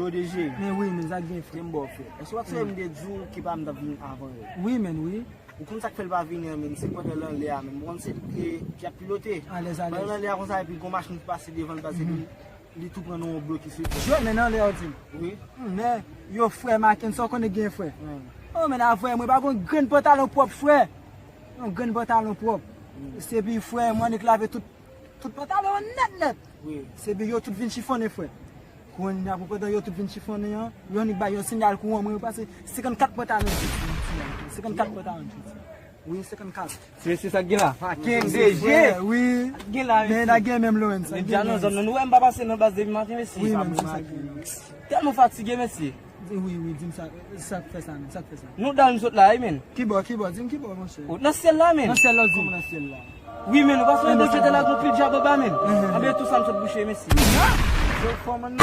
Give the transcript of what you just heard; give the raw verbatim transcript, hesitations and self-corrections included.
O D G. Men wi, men sa gen, frè. Gen bò, frè. Èske w pa sonje m te di w ke pa m t ap vin avan yo? Wi, men wi. Ou konn sa k fè l pa vini an, men se pandan l anlè a, men ou konn se li ki, ki ap pilote. Alèz, alèz. Pandan l anlè a konsa, epi gon machin ki pase devan l, pase li, li tou pran nan yon blokis li. Yo, men anlè yo di m. Wi. Men, yo, frè Mackenson, ou konnen gen frè. Oh, men avè mwen pa gon grenn pantalon pwòp, frè. Yon grenn pantalon pwòp. Se pi frè, mwen annik lave tout, tout pantalon yo nèt, nèt. Wi. Se pi yo tout vin chifonnen, frè. Kounye a, pou pandan yo tout vin chifonnen an, yo annik bay yon siyal kouran, mwen pase senkannkat pantalon jis. Senkannkat pantalon jis. Wi, senkannkat. Se, se sa k gen la. Mackenson, D G. Wi. Gen la, men mesye. N a gen menm Lorenz. Men dja nan zòn nan, nou wè m pa pase nan baz depi maten, mesye. Wi, men se sa k gen. Tèlman fatige, mesye. Wi, wi, di m sa, sa k fè sa, men, sa k fè sa. Nou dal m sot la, wi, men. Ki bò, ki bò, di m ki bò, monchè. O, nan syèl la, men. Nan syèl la, di m. Kòman nan syèl la? Wi, men, nou pa sonje Bondye te lage yon pil djab anba, men. Anben, tou sa m sot bouche, mesye. Yo fò, man.